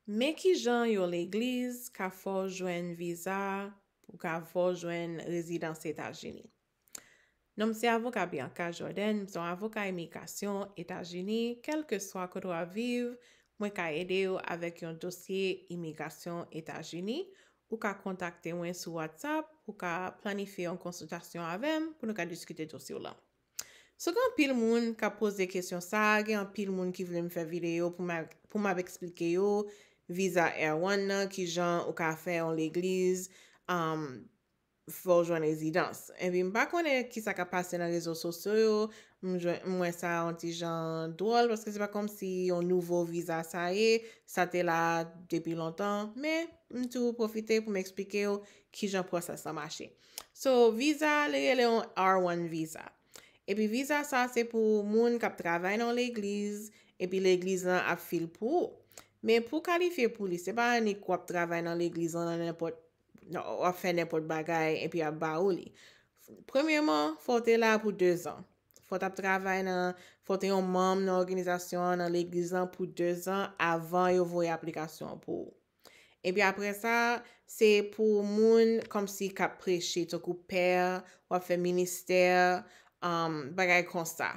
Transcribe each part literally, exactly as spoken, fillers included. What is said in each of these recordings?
Men kijan yon legliz ka fè w jwenn viza pou ka fè w jwenn rezidans Etazini. Non m se avoka Bianca Jordan, m se yon avoka imigrasyon Etazini, kèlkeswa kote w ap viv, mwen ka ede w avèk yon dosye imigrasyon Etazini. Ou ka kontakte mwen sou WhatsApp, ou ka planifye yon konsiltasyon avè m pou nou ka diskite dosye w lan. So gen anpil moun k ap poze kesyon sa, gen anpil moun ki vle m fè videyo pou m ap eksplike yo viza R one nan, kijan ou ka fè yon legliz, um, fè w jwenn rezidans. Epi m pa konnen kisa k ap pase nan rezo sosyo yo, m jwenn, m wè sa yon ti jan dwòl, paske se pa kòmsi yon nouvo viza sa ye, sa te la depi lontan, men m tou pwofite pou m eksplike w kijan pwosès lan mache. So, viza, li rele yon R one viza. Epi viza sa se pou moun k ap travay nan yon legliz, epi legliz lan ap fil pou ou. Men pou w kalifye pou li, se pa annik w ap travay nan legliz lan nan nenpòt, w ap fè nenpòt bagay epi y ap ba ou li. Premyèman, fò w te la pou dezan. Fò w t ap travay nan, fò w te yon manm nan òganizasyon an, nan legliz lan pou dezan avan yo voye aplikasyon an pou ou. Epi apre sa, se pou moun kòmsi k ap preche, tankou pè, w ap fè ministè, um, bagay konsa,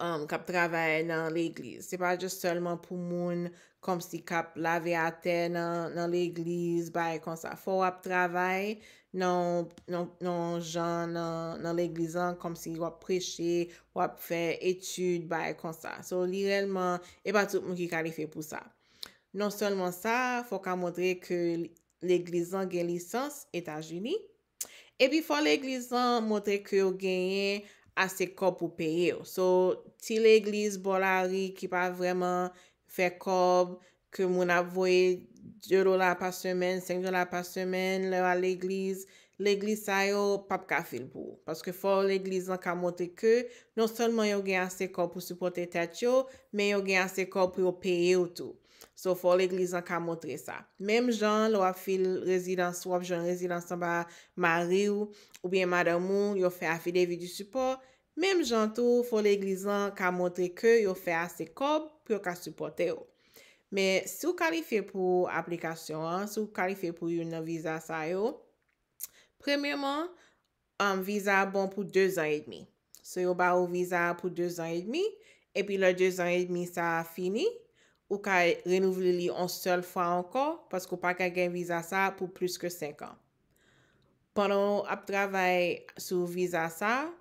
um, k ap travay nan legliz. Se pa just sèlman pou moun kòmsi k ap lave atè nan, nan legliz, bagay konsa. Fò w ap travay nan, nan, nan jan nan, nan legliz lan, kòmsi w ap preche, w ap fè etid, bagay konsa. So, li rèlman, e pa tout moun ki kalifye pou sa. Non sèlman sa, fò w ka montre ke legliz lan gen lisans Etazini. Epi fò legliz lan montre ke yo genyen ase kòb pou peye yo. So, ti legliz bò lari ki pa vrèman fè kòb, ke moun ap voye de dola pa semèn, senk dola pa semèn, lè yo al legliz, legliz sa yo p ap ka fil pou ou. Paske fò legliz lan ka montre ke non sèlman yo gen ase kòb pou sipòte tèt yo, men yo gen ase kòb pou yo peye w tou. So, fò legliz lan ka montre sa. Menm jan, lè w ap fil rezidans, w ap jwenn rezidans anba mari w oubyen madanm ou, yo fè affidavit du support. Menm jan tou, fò legliz lan ka montre ke yo fè ase kòb pou yo ka sipòte w. Men, si w kalifye pou aplikasyon an, si w kalifye pou youn nan viza sa yo, premyèman, um, viza a bon pou dezan edmi. So, yo ba ou viza a pou dezan edmi, epi lè dezan edmi sa a fini, ou ka renouvle li yon sèl fwa ankò, paske ou pa ka gen viza sa a pou plis ke senk an. Pandan w ap travay sou viza sa a,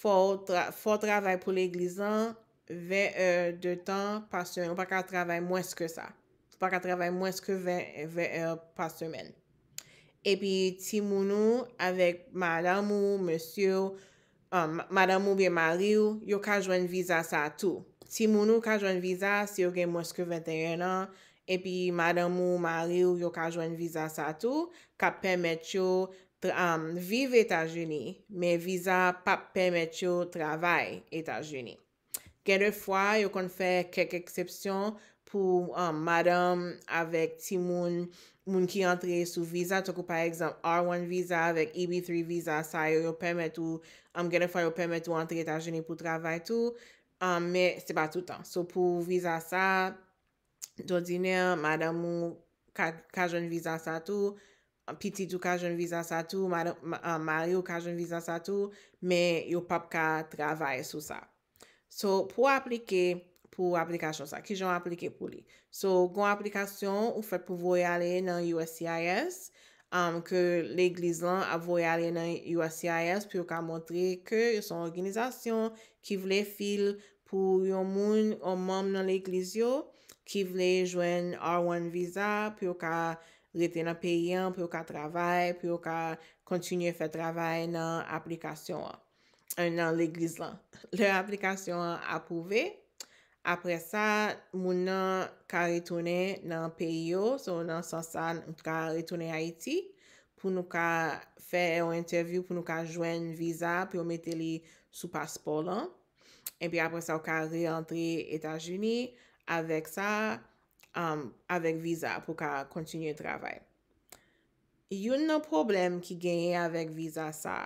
fò w tra-, fò w travay pou legliz lan ven è de tan pa semèn. Ou pa ka travay mwens ke sa. Ou pa ka travay mwens ke ven, ven è pa semèn. Epi timoun ou avèk madanm ou, mesye w, um, madanm ou oubyen mari w, yo ka jwenn viza sa a tou. Timoun ou ka jwenn viza si yo gen mwens ke venteyen an, epi madanm ou, mari w, yo ka jwenn viza sa a tou, k ap pèmèt yo tra-, um, viv Etazini, men viza p ap pèmèt yo travay Etazini. Gen de fwa, yo konn fè kèk eksepsyon pou, um, madanm avèk timoun, moun ki antre sou viza, tankou pa egzanp R one viza avèk E B three viza, sa yo, yo pèmèt ou, um, gen de fwa yo pèmèt ou antre Etazini pou travay tou, um, men se pa toutan. So pou viza sa, dòdinè, madanm ou ka, ka jwenn viza sa tou, pitit ou ka jwenn viza sa tou, madan-, ma-, ah, mari ou ka jwenn viza sa tou, men yo p ap ka travay sou sa. So, pou aplike pou aplikasyon sa, kijan w aplike pou li? So, gon aplikasyon ou fèt pou voye ale nan U S C I S, um, ke legliz lan ap voye ale nan U S C I S pou yo ka montre ke yo se yon òganizasyon ki vle fil pou yon moun, yon manm nan legliz yo ki vle jwenn R one viza pou yo ka rete nan peyi an, pou yo ka travay, pou yo ka kontinye fè travay nan aplikasyon an, eh, nan legliz lan. Lè aplikasyon an apwouve, apre sa, moun nan ka retounen nan peyi yo, so nan sans sa, nou ka retounen Ayiti pou nou ka fè yon entèvyou, pou nou ka jwenn viza, pou yo mete li sou paspò lan. Epi apre sa, ou ka reantre Etazini avèk sa, um, avèk viza pou ka kontinye travay. Youn nan pwoblèm ki genyen avèk viza sa,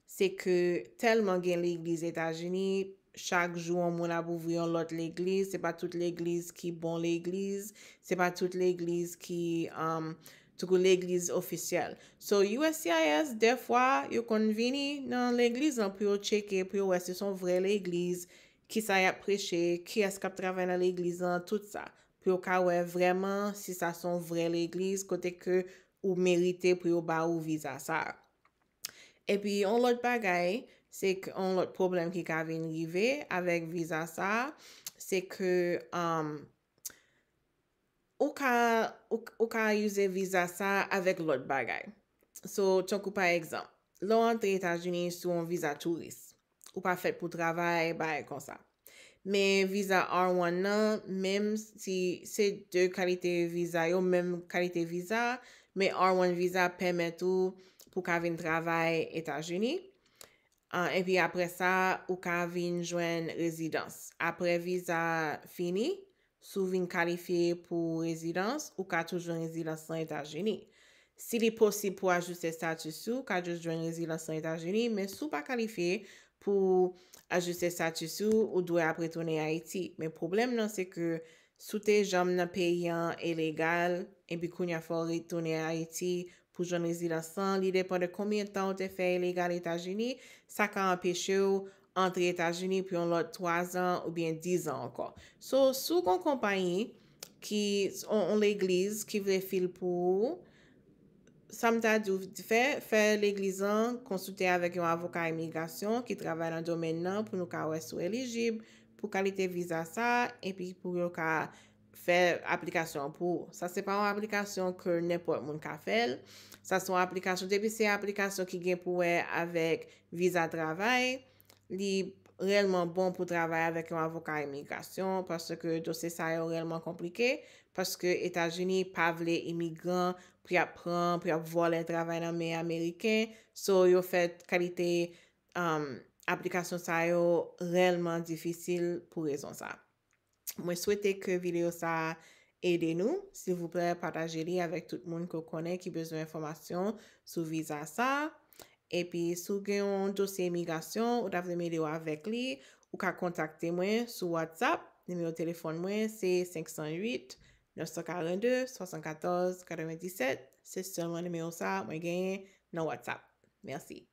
se ke tèlman gen legliz Etazini, chak jou yon moun ap ouvri yon lòt legliz, se pa tout legliz ki bon legliz, se pa tout legliz ki um, toukou legliz ofisyèl. So U S C I S, dèfwa, yo konn vini nan legliz lan pou yo tcheke, pou yo wè si se yon vrè legliz, kisa y ap preche, kiyès k ap travay nan legliz lan, tout sa. Pou yo ka wè vrèman si sa se yon vrè legliz, kote ke ou merite pou yo ba ou viza sa. Epi yon lòt bagay, se yon lòt pwoblèm ki ka vin rive avèk viza sa, se ke um, ou ka ou, ou ka use viza sa avèk lòt bagay. So, tankou pa egzanp, lè w antre Etazini sou yon viza touris, ou pa fèt pou travay, bagay konsa. Men viza R one nan, menm si se de kalite viza yo, menm kalite viza, men R one viza pèmèt ou pou ka vin travay Etazini. Uh, epi apre sa, ou ka vin jwenn rezidans. Apre viza fini, si w vin kalifye pou rezidans, ou ka tou jwenn rezidans nan Etazini. Si li posib pou ajiste status ou, ou ka jis jwenn rezidans nan Etazini, men si w pa kalifye pou ajiste status ou, ou dwe ap retounen Ayiti. Men pwoblèm nan se ke si w te janm nan peyi an ilegal, epi kounye a fò w retounen Ayiti pou jwenn rezidans lan, li depann de konbyen tan w te fè ilegal Etazini, sa ka anpeche w antre Etazini pou yon lòt twa zan oubyen diz an ankò. So, si w gen yon konpayi ki, yon, yon legliz ki vle fil pou ou, sa m ta di w fè, fè legliz lan konsilte avèk yon avoka imigrasyon ki travay nan domèn nan pou nou ka wè si w elijib pou kalite viza sa, epi pou yo ka fè aplikasyon pou ou. Sa se pa yon aplikasyon ke nenpòt moun ka fè l. Sa se yon aplikasyon, depi se aplikasyon ki gen pou wè avèk viza travay, li reyèlman bon pou travay avèk yon avoka imigrasyon, paske dosye sa yo reyèlman konplike, paske Etazini pa vle imigran pou y ap pran, pou y ap vòlè travay nan men Ameriken. So, yo fè kalite um, aplikasyon sa yo reyèlman difisil pou rezon sa. Mwen swete ke videyo sa ede nou. Silvouplè, pataje li avèk tout moun ke w konnen ki bezwen enfòmasyon sou viza sa. Epi, si w gen yon dosye imigrasyon, ou ta vle m ede w avèk li, ou ka kontakte mwen sou WhatsApp. Nimewo telefòn mwen se senk san uit, nèf san karannde, swasannkatòz, katrevenndisèt. Se sèlman nimewo sa mwen genyen nan WhatsApp. Mèsi.